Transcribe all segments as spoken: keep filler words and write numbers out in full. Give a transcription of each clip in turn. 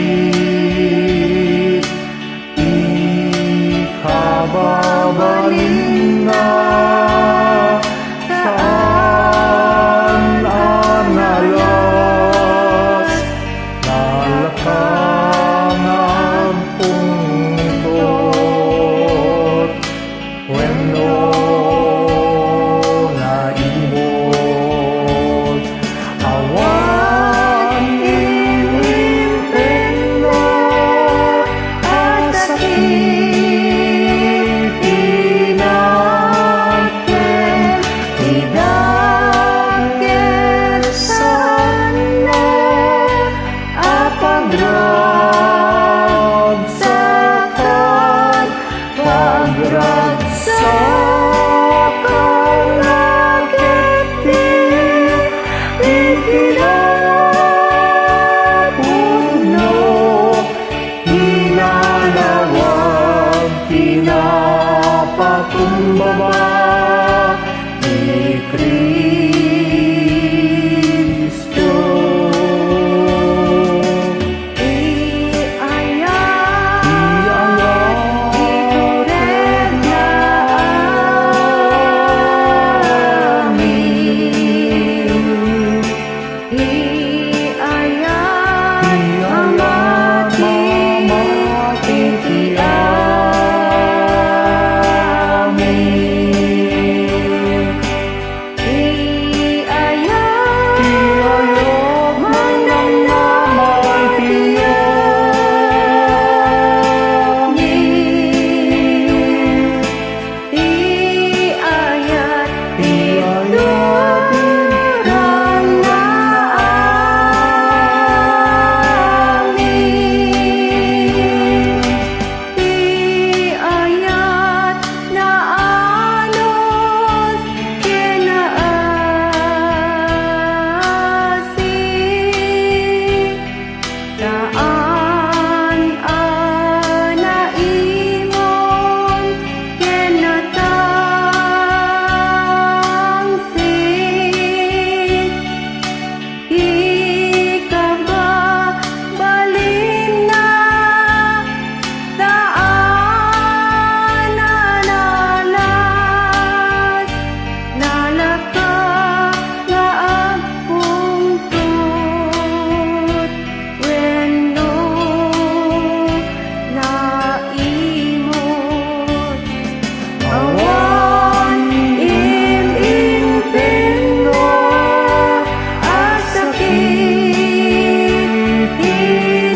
Tangsit ti kababalinna, saan a nalas, nalaka nga agpungtot. Wenno naimot, awan imperno a sakit ti nakem, ti dakes saan a pagragsakan. Pagragsakan a ketdi ti kinapudno, inalawag, kinapakumbaba ni Cristo. Iayat, itureg na amin. Iayat, iayat, mamati ti amin. Iayat, iayat, mananamay ti amin. Iayat, iturang na amin. Ti ayat naanus ken naasi, saan a naimon ken natangsit. Ikababalinna, saan a nalas, nalaka nga agpungtot wenno naimot. Awan im-imperno a sakit ti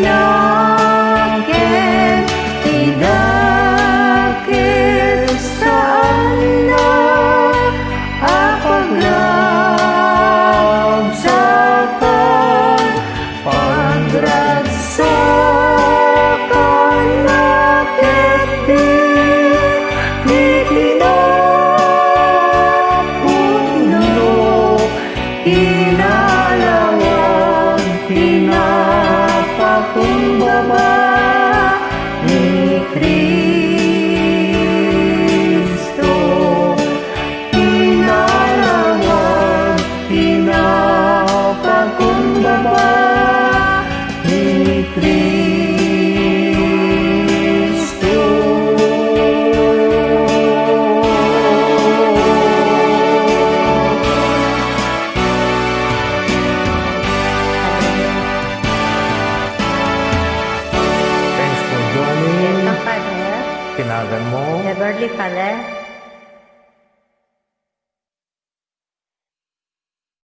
nakem, ti dakes saan a pagragsakan. Pagragsakan a ketdi ti kinapudno, inalawag, kinapakumbaba ni Cristo. Inalawag, kinapakumbaba ni Cristo. Thanks for joining. Welcome, Father. Tinagan mo. Beverly Pale.